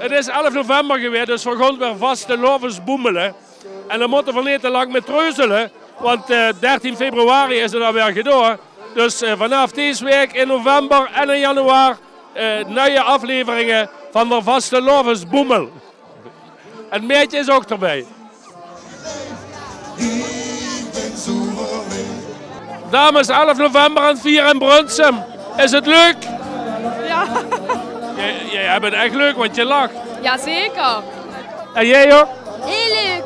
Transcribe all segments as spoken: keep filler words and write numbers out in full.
't Is elf november gewaes, dus veer goon weer vastelaovesboemele. En dao mótte veer neet te lang mèt treuzele, want, eh, dertien februari is 't dan weer gedoon. Dus, eh, vanaaf dees waek in november en in januari, eh, nuie afleveringe van de vastelaovesboemel. En Meertje is ouch d'rbij. Dames, elf november aan 't viere in Brunssum. Is 't leuk? Jao. Geer, geer höb 't ech leuk, want geer lach. Jao, zeker. En geer ouch? Hiel leuk.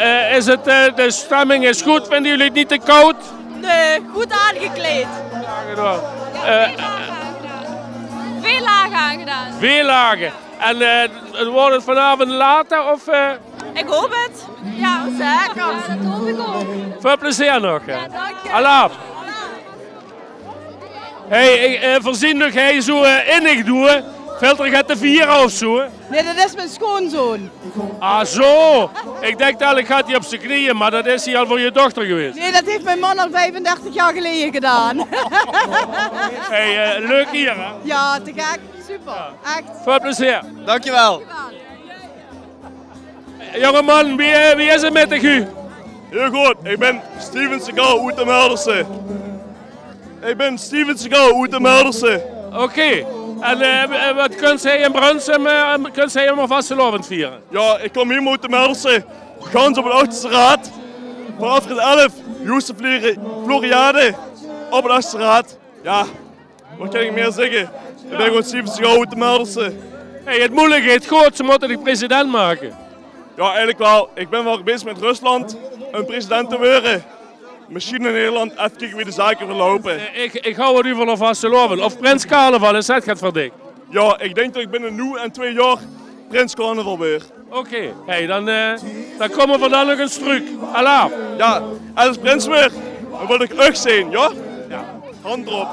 Eh, is 't, eh, de stemming is good? Vinde geer 't neet te kaod? Nae, good aangekleid. Jao, gedoon. Eh, väöl laag aangedaan. Väöl laag. En, eh, waert 't vanaovend laat, of, eh? Ich haop 't. Jao, zeker. Jao, det haop ich ouch. Väöl plezeer nog, hè. Jao, dank dich. Alaaf. Hey, ich, eh, veer zeen uch hie zoe, eh, innig doon. Vilt d'r get te viere of zoe? Nae, det is mien sjoonzoon. Ah, zoe. Ich dink dalik geit 'r op zien kneeje, mer det is hie al veur uch dochter gewaes. Nae, det haet mien man al viefendertig jaor geleje gedaon. Hey, eh, leuk hie, hè? Jao, te gek. Super. Jao. Ech. Väöl plezeer. Dankjewel. Jóngeman, wie, eh, wie is 't mit dich? Hiel good. Ich bön Steven Seagal oet de Melderse. Ich bön Steven Seagal oet de Melderse. Oké. En, eh, eh, waat kóns doe in Brunssum, eh, kóns doe hie vastelaovend viere? Jao, ich kóm hie oet de Melderse. Gans op 't achterste raad. Vanaaf raad elf, Joost de Flori-, Floriade. Op 't achterste raad. Jao. Waat kan ich mieë zègke? Ich bön gewoon Steven Seagal oet de Melderse. Hey, 't meujelik geit good, ze mótte dich president make. Jao, eigelik waal. Ich bön waal bezig mit Rusland óm president te waere. Mesjiens in Nederland, effe kieke wie de zake verloupe. Eh, ich, ich haw 't euver de vastelaovend. Of prins carnaval, is det get veur dich? Jao, ich dink det ich binne noe en twee jaor prins carnaval waer. Oké, hey, dan, eh, dan kómme veer dan nog ins trök. Alaaf. Jao, en es prins waer, dan wil ich uch zeen, jao? Jao. Hand d'rop.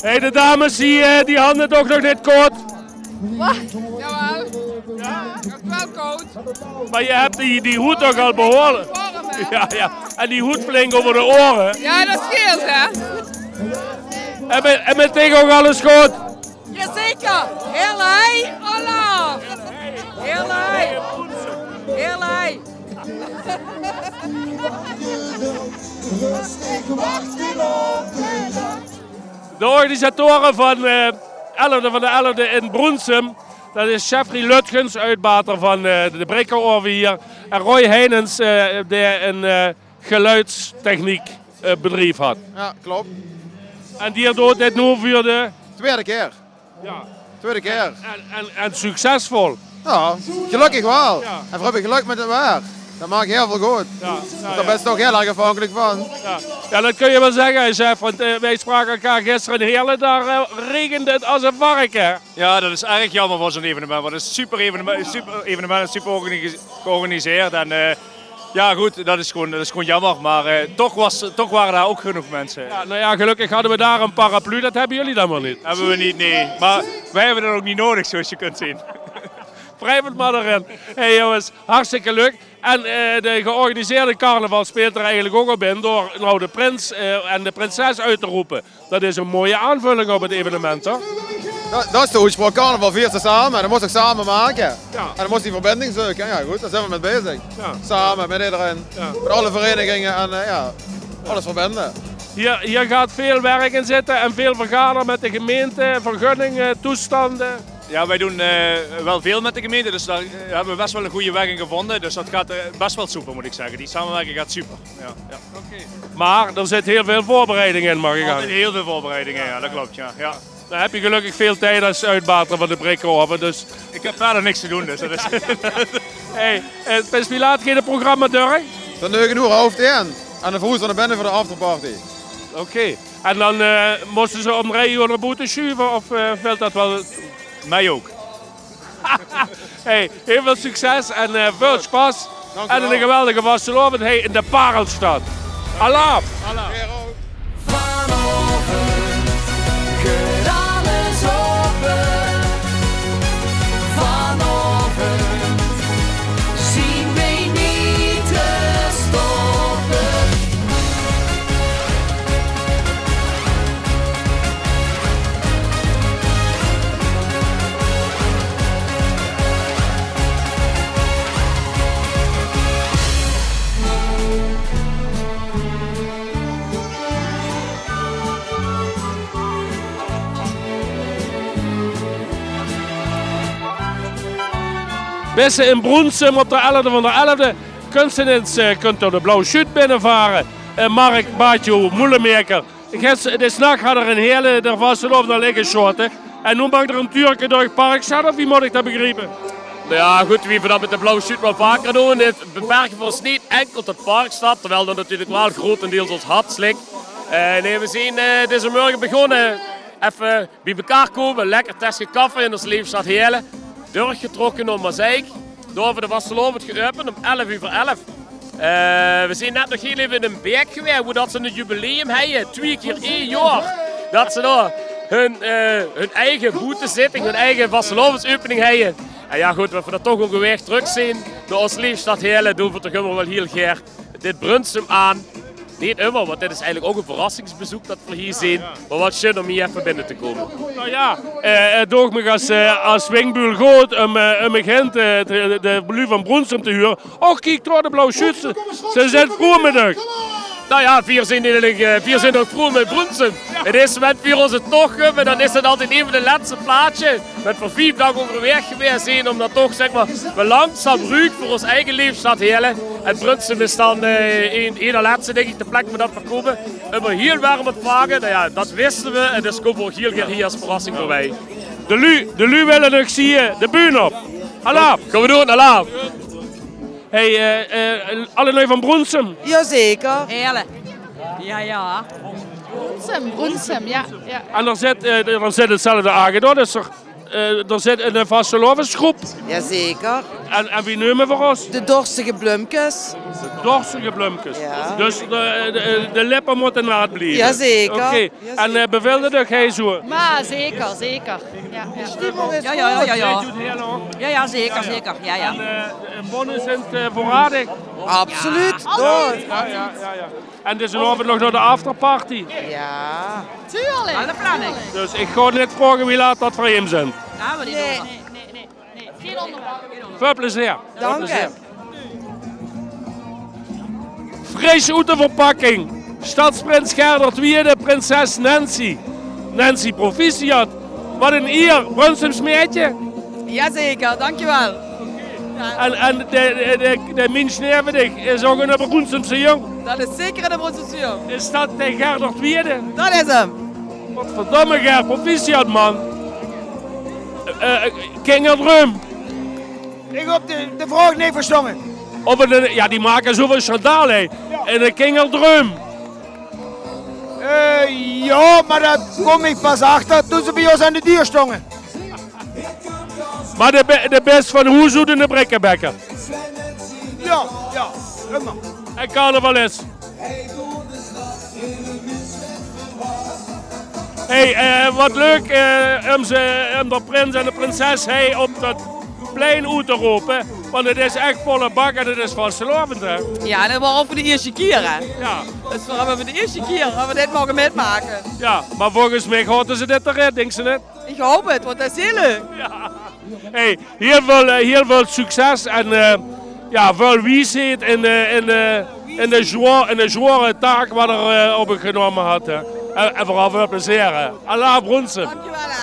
Hey, de dames, die, eh, die hant toch nog neet kaod? Waat? Jawaal. Jao, 't is waal kaod. Mer geer höb die, die hood toch al behuurlik. Warm, hè? Jao, jao. En die hood flink euver de oere. Jao, det sjeelt, hè? En mit, en mit dich ouch alles good? Jazeker! Hiel hei, Olaf! Hiel hei! Hiel hei! De organisatore van, eh, elfde van de elfde in Brunssum, det is Jeffrey Lutgens, oetbater van, eh, de Brikkeroave hie, en Roy Heinens, eh, dae ein, eh, geluidstechniek, eh, bedrief haet. Jao, klop. En dae doot dit noe veur de twiede kier. Jao. Twiede kier. En, en, en succesvol. Jao, gelökkig waal. Jao. En veer höbbe gelök mit 't waer. Det maak hiel väöl good. Jao, jao, want dao bös se toch hiel erg aafhankelik van. Jao. Jao, det kóns se waal zègke, Jeff, want, eh, veer spraoke elkaar gister in Heerle, dao, eh, raegende 't es ein verke. Jao, det is erg jaomer veur zoe'n evenement, want 't is ein super evenement, super evenement, super organise-, georganiseerd en, eh, Jao, good, det is gewoon, det is gewoon jaomer. Mer, eh, toch waas, toch wore dao ouch genóg minse. Jao, noe jao, gelökkig hadde veer dao ein paraplu. Det höbbe geer dan weer neet. Höbbe veer neet, nae. Mer veer höbbe det ouch neet nudig, zoeas geer kónt zeen. Wrijf 't mer d'rin. Hey jónges, hartstikke leuk. En, eh, de georganiseerde carnaval speelt d'r eigelik ouch op in door noe de prins, eh, en de prinses oet te rope. Det is ein sjoean aanvulling op 't evenement, toch? Det, det is de oetspraok: carnaval viers se same, en dan mós se 't same make. Jao. En dan mós se die verbinding zeuke. Jao, good, dao zeen veer mit bezig. Jao. Same mit ederein. Jao. Mit alle vereiniginge en, eh, jao, alles verbinde. Hie, hie geit väöl werk in zitte en väöl vergadere mit de gemeinte, vergunninge, toestande. Jao, veer doon, eh, waal väöl mit de gemeinte, dus dao, eh, höbbe veer bès waal ein gooj weg in gevónje. Dus det geit, eh, bès waal super, mót ich zègke. Die samewirking geit super. Jao, jao. Oké. Mer d'r zit hiel väöl veurbereiding in, maag ich aan. Altied hiel väöl veurbereiding, jao, det klop, jao. Jao. Dan höbs se gelökkig väöl tied es oetbater van de Brikkeroave, dus. Ich höb wiejer niks te doon, dus det is. Hey, eh, bis wie laat geit 't programma door? Tot nege oer, haaf tien. En dan verhuze veer nao binne veur de afterparty. Oké. En dan, eh, mós se ze óm drie oer nao boete sjuve, of, eh, vilt det waal? Mich ouch. Hey, hiel väöl succes en, eh, väöl sjpas. Dank uch waal. En ein geweldige vastelaovend hie in de Parelstad. Alaaf! Alaaf! Vanaovend geit alles ope. Vanaovend zeen veer neet te stoppe. Bès se in Broensem op d'r elfde van d'r elfde, kins se ins, eh, kins se de Blauw Sjuut binnevare. Eh, Mark Batjo, Moelemeker. Ich höb, de snach had d'r ein hele, de vastelaovend al ingesjaote. En noe maak d'r ein tuurke durch Parkstad, of wie mót ich det begriepe? Nou ja, good, wie v'r det mit de Blauw Sjuut waal vaker doon, veer beperke v'r ós neet inkel tot Parkstad, terwiel det natuurlik waal grotendeels ós hart lik. Eh, nae, veer zeen, eh, deze mörge begós, effe bie-ein kómme, lekker tèske kaffe in ós leef stad Heële. Durchgetrokke nao Mazeik. Dao höbbe v'r de vastelaovend geäöpend óm elf euver elf. Eh, veer zeen net nog hiel effe in Beek gewaes, wo det ze ein jubileum höbbe. Twieë kier ein jaor. Det ze dao hun, eh, hun eige boetezitting, hun eige vastelaovendsöpening höbbe. En ja, good, det v'r dan toch ouch weer trök zeen nao ós leef stad Heële, doon v'r toch ummer waal hiel gaer dit Brunsum aan. Neet ummer, want dit is eigelik ouch ein verrassingsbezeuk det v'r hie zeen. Mer waat sjoen óm hie effe binne te kómme. Nou ja, eh, eh, doog mich es, eh, es Winkbuul good óm, eh, óm mich heen te, de, de luuj van Broensum te hure. Och, kiek dao, de Blauw Sjuut. Ze zeen vroeg mit dich. Nou ja, veer zeen neet allein, eh, veer zeen ouch vroeg mit Broensum. 't Is, wen veer ós toch höbbe, dan is 't altied ein van de lètste plaatsjes. Mit v'r vief daag óngerwaeg gewaes zeen, ómdet toch, zègk mer, v'r langzaam ruuke veur ós eige leef stad Heële. En Brunsum is dan, eh, ein, ein d'r lètste, dink ich, de plek wo det v'r kómme. Ummer hiel werm ontvange. Nou ja, det wiste v'r. En dus kómme v'r ouch hiel gaer hie es verrassing d'rbie. De luuj, de luuj wille dich zeen, de bühne op. Alaaf! Kómme v'r door, alaaf! Hey, eh, eh, alle luuj van Broensum? Jazeker. Heële. Ja, ja. Broensum, Broensum, ja, ja. En d'r zit, eh, d'r zit 'tzelfde aangedoon, dus d'r, eh, d'r zit ein vastelaovesgroep. Jazeker. En, en wie neume v'r ós? De Dorstige Blumkes. De Dorstige Blumkes. Ja. Dus de, de, de lippe mótte naat blieve. Jazeker. Oké. En, eh, bevilt 't uch hie zoe? Mer zeker, zeker. Ja, ja. De stemming is good. Ja, ja, ja, ja. Zeet geer 't hie ouch? Ja, ja, zeker, zeker. Ja, ja. En, eh, de bonne zeen, eh, veurradig? Absoluut. Ja, ja, ja, ja. En 't is vanaovend nog nao de afterparty. Ja. Tuurlik. Alle planning. Dus ich gaon neet vraoge wie laat det v'r hie zeen. Ja, mer die... Nae, nae, nae, nae. Väöl plezeer. Dank uch. Fris oet de verpakking. Stadsprins Ger d'r Twiede, prinses Nancy. Nancy, proficiat. Waat ein ier, Brunsums maedje. Jazeker, dankjewel. En, en de, de, de, de minsj neve dich is ouch eine Brunsumse jóng. Det is zeker eine Brunsumse jóng. Is det de Ger d'r Twiede? Det is 'm. Godverdomme, Ger, proficiat, man. Eh, eh, kinderdroum. Ich höb de, de vraog neet versjtónge. Of ein, ja, die make zoeväöl sjandaal, hè. Ja. Eine kinderdroum. Eh, ja, mer dao kóm ich pas achter toen ze bie ós aan de deur sjtónge. Mer de be-, de bès van hoes oet eine brikkebekker. Ja, ja, ummer. En carnavalist. Hey, eh, waat leuk, eh, óm ze, óm d'r prins en de prinses hie op det plein oet te rope. Want 't is ech volle bak en 't is vastelaovend, hè? Ja, en det waor ouch veur de ierste kier, hè? Ja. Dus veer höbbe veur de ierste kier höbbe v'r dit moge mitmake. Ja, mer volges mich haoje ze dit d'rin, dinks se neet? Ich haop 't, want det is hiel leuk. Ja. Hey, hiel väöl, eh, hiel väöl succes en, eh, ja, väöl wiesheid in, eh, in, eh, in de zwoa-, in de zwoare taak waat d'r, eh, op uch genómme hat, hè. En, en veural väöl plezeer, hè. Alaaf Broensum. Dankjewel, hè.